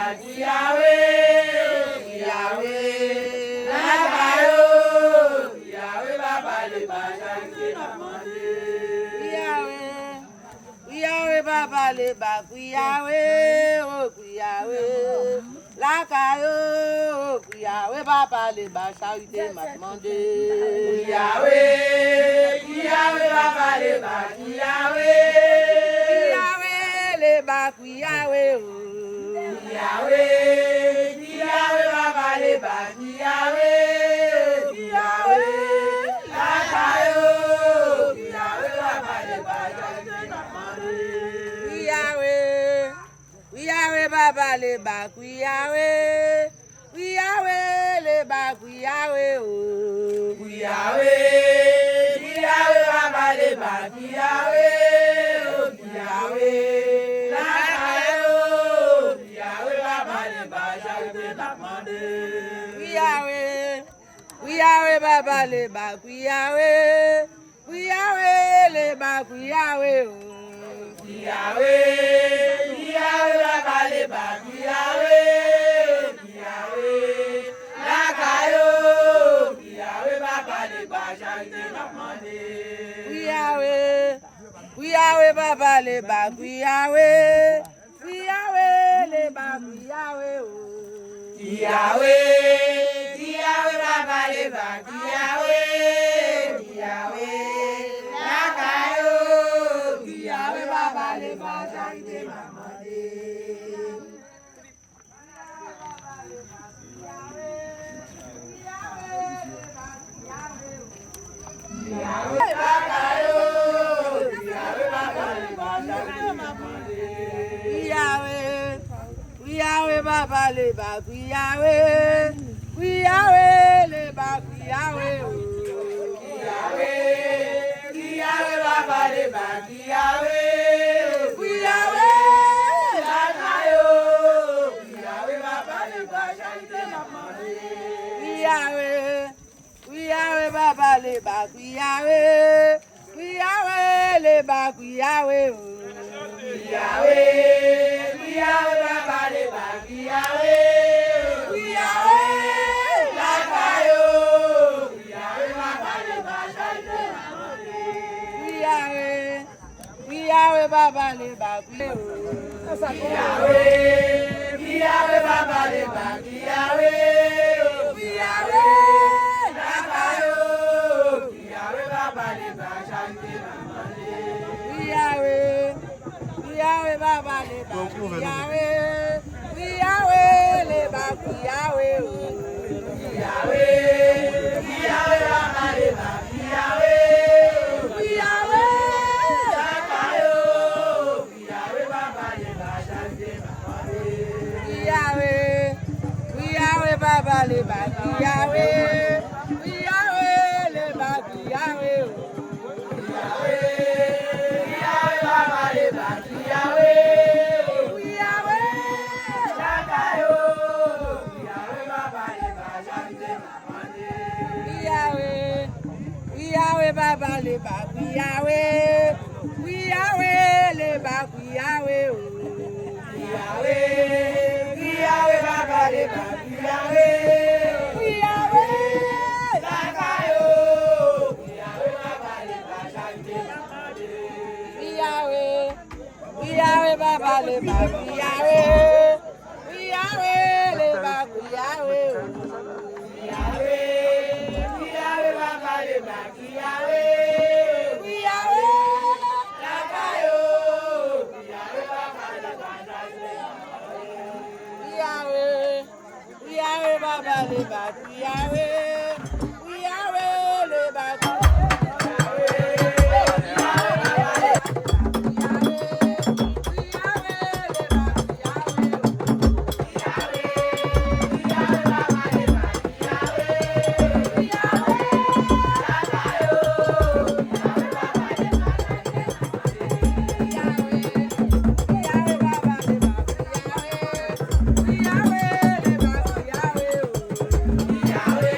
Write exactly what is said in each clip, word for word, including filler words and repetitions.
Kwiyawe, kwiyawe, lakay ou, kwiyawe, papa Leba, charite n ap mande. Kwiyawe, kwiyawe, papa Leba, kwiyawe, o kwiyawe, lakay ou, o kwiyawe, papa Leba, charite m ap mande. Kwiyawe, kwiyawe, papa Leba, kwiyawe. Kwiyawe, Leba, kwiyawe, o. Kwiyawe, kwiyawe, papa Leba, kwiyawe, kwiyawe, lakay ou, kwiyawe, papa Leba, charite n ap mande. Kwiyawe, kwiyawe, papa Leba, kwiyawe, kwiyawe, Leba, kwiyawe, o. Kwiyawe, kwiyawe, papa Leba, kwiyawe, o, kwiyawe, lakay ou, kwiyawe, papa Leba, charite n ap mande. Kwiyawe, kwiyawe, papa Leba, kwiyawe, kwiyawe, Leba, kwiyawe, o. Kwiyawe, kwiyawe, papa Leba, kwiyawe, kwiyawe, lakay ou, kwiyawe, papa Leba, charite n ap mande. Kwiyawe, kwiyawe, papa Leba, kwiyawe, kwiyawe, Leba, kwiyawe, o. Kwiyawe, kwiyawe, papa Leba, kwiyawe, kwiyawe, lakay ou, kwiyawe, papa Leba, charite n ap mande. Kwiyawe, kwiyawe, papa Leba, kwiyawe, kwiyawe, Leba, kwiyawe, o. Kwiyawe, kwiyawe, papa Leba, kwiyawe, kwiyawe, lakay ou, kwiyawe, papa Leba, charite n ap mande. Kwiyawe, kwiyawe, papa Leba, kwiyawe, kwiyawe, Leba, kwiyawe, o. Kwiyawe, kwiyawe, papa Leba, kwiyawe, kwiyawe, lakay ou, kwiyawe, papa Leba, charite n ap mande. Kwiyawe, kwiyawe, papa Leba, kwiyawe, o. Kwiyawe, kwiyawe, papa Leba, kwiyawe, o, kwiyawe, lakay ou, kwiyawe, papa Leba, charite n ap mande. Kwiyawe, kwiyawe, papa Leba, kwiyawe, kwiyawe, Leba, kwiyawe, o. Kwiyawe, kwiyawe, papa Leba, kwiyawe, kwiyawe, lakay ou, kwiyawe, papa Leba, charite n ap mande. Kwiyawe, kwiyawe, papa Leba, kwiyawe, kwiyawe, Leba, kwiyawe, o. Kwiyawe, kwiyawe, papa Leba, kwiyawe, kwiyawe, lakay ou, kwiyawe, papa Leba, charite n ap mande. Kwiyawe, kwiyawe, papa Leba, kwiyawe, kwiyawe, Leba, kwiyawe, o. Kwiyawe, kwiyawe, papa Leba, kwiyawe, kwiyawe, lakay ou, kwiyawe, papa Leba, charite n ap mande. Kwiyawe, kwiyawe, papa Leba, kwiyawe, kwiyawe, Leba, kwiyawe, o. Kwiyawe, kwiyawe, papa Leba, kwiyawe, kwiyawe, lakay ou, kwiyawe, papa Leba, charite n ap mande. Kwiyawe, kwiyawe, papa Leba, kwiyawe, kwiyawe, Leba, kwiyawe, kwiyawe, papa Leba, kwiyawe, kwiyawe, Leba, kwiyawe, kwiyawe, kwiyawe, papa Leba, kwiyawe, kwiyawe, lakay ou, kwiyawe, papa Leba, charite n ap mande. Kwiyawe, kwiyawe, papa Leba, kwiyawe, kwiyawe, Leba, kwiyawe, o. Kwiyawe,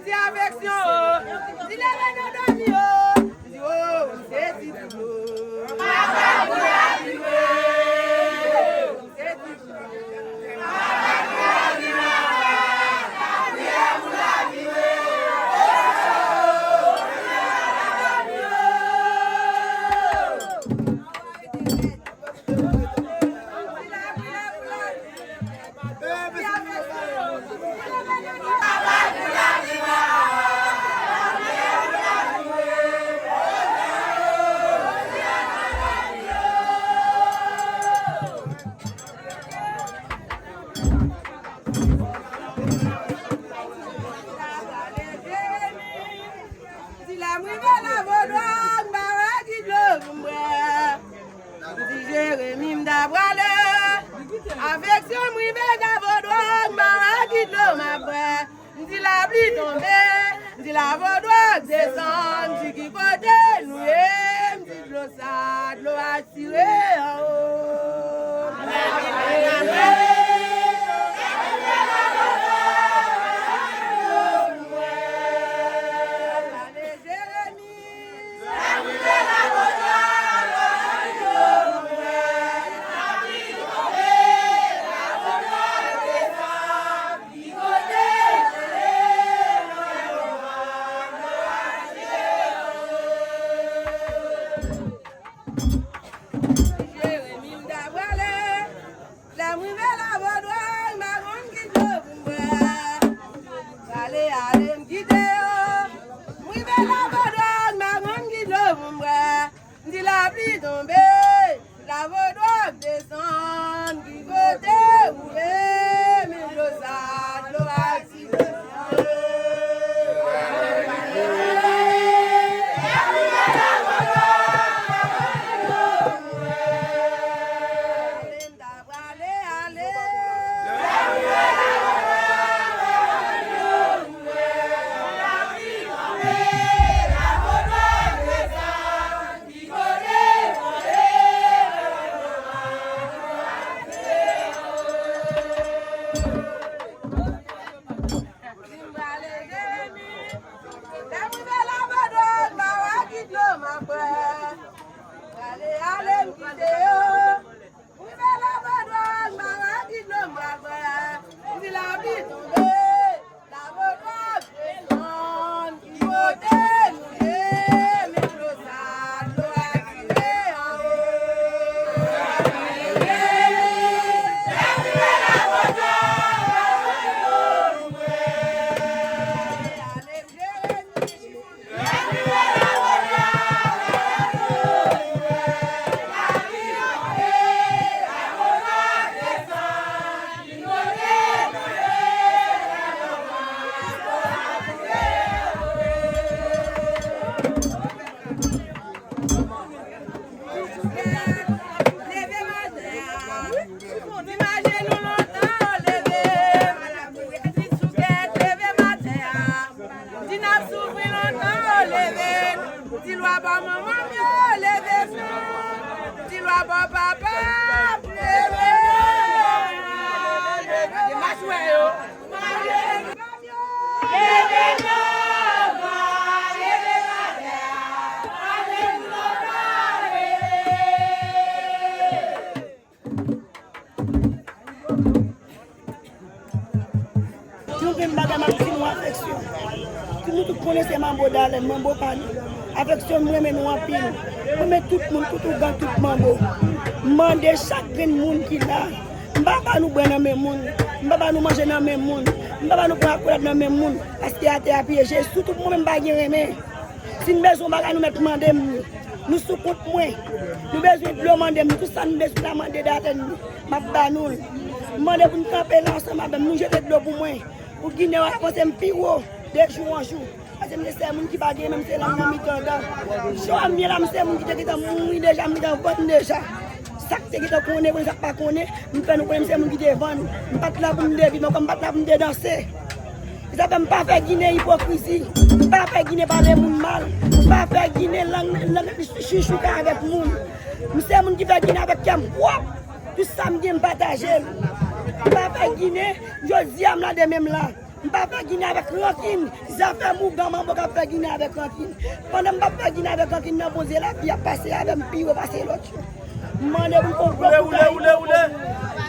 Di afeksyon o, di leve nan dòmi o, di o, m se ti dlo. M se ti dlo. Di la m rive la vodwa, m pa wè ki dlo pou m bwè. M di Jeremi m ta prale. Afeksyon m rive la vodwa, m pa wè ki dlo m ap bwè. M di lapli tonbe, m di la vodwa desann, m di ki kote nou ye, m di dlo sa, dlo a tire anwo. Jeremi m ta prale, lè m rive la vodwa, m pa konn ki dlo pou m bwè. Prale ale m kite yo. M rive la vodwa, m pa konn ki dlo pou m bwè. M di lapli tonbe, la vodwa ap desann, ki kote ou ye, men dlo sa, dlo a tire. Lè m rive la vodwa, m pa wè ki dlo m ap bwè. Prale ale m kite yo. M rive la vodwa, m pa wè ki dlo m ap bwè. M di lapli tonbe, la vodwa ap desann, ki kote nou ye, men dlo sa, dlo a tire anwo. Leve maten an. Di maje nou lontan, leve. Di soukèt, leve maten an. Di n ap soufri lontan, leve. Di lwa bò manman m yo, leve. Di lwa bò papa m, leve. Leve. Leve. Yon menm bagay m ap di nou afeksyon. Tout nou tout konnen se manbo Dalè, manbo pa nou. Afeksyon m renmen nou anpil. M renmen tout moun, tout ougan, tout manbo. M mande chak grenn moun ki la. M pa ba nou bwè nan men moun. M pa ba nou manje nan men moun. M pa ba nou pran akolad nan men moun. Paske atè a pyeje. Sitou pou mwen menm m pa gen renmen. Si n bezwen yon bagay, nou mèt mande m li. Nou sou kont mwen. Nou bezwen dlo, mande m li. Tout sa n bezwen la, mande Dalè n li. M ap ba nou l. M mande pou n kanpe la ansanm avè m. Nou jete dlo pou mwen. Pou Ginen yo avanse m pi wo. De jou an jou. Paske m se sèl moun ki pa gen, menm se lang nan mitan dan. Jou a m ye la, m se moun ki te gentan mouri deja, m gentan vann deja. Sa k te gentan konnen, konnen, sa k pa konnen, m fè nou konnen m se moun ki te vann. M pa t la pou m te viv ankò, m pa t la pou m te danse. Se sa fè m pa fè Ginen ipokrizi, m pa fè Ginen pale moun mal, m pa fè Ginen lang, lang chouchouka avèk moun. M se moun ki fè Ginen avèk kè m pwòp. Tout sa m gen, m pataje l. M pa fè Ginen, jodi a m la, demen m la. M pa fè Ginen avèk rankin. Zafè mougan manbo k ap fè Ginen avèk rankin. Pandan m p ap fè Ginen avèk rankin nan, Bondye lavi ap pase avè m pi wo pase lòt yo. M mande pou l fè yon gwo kout.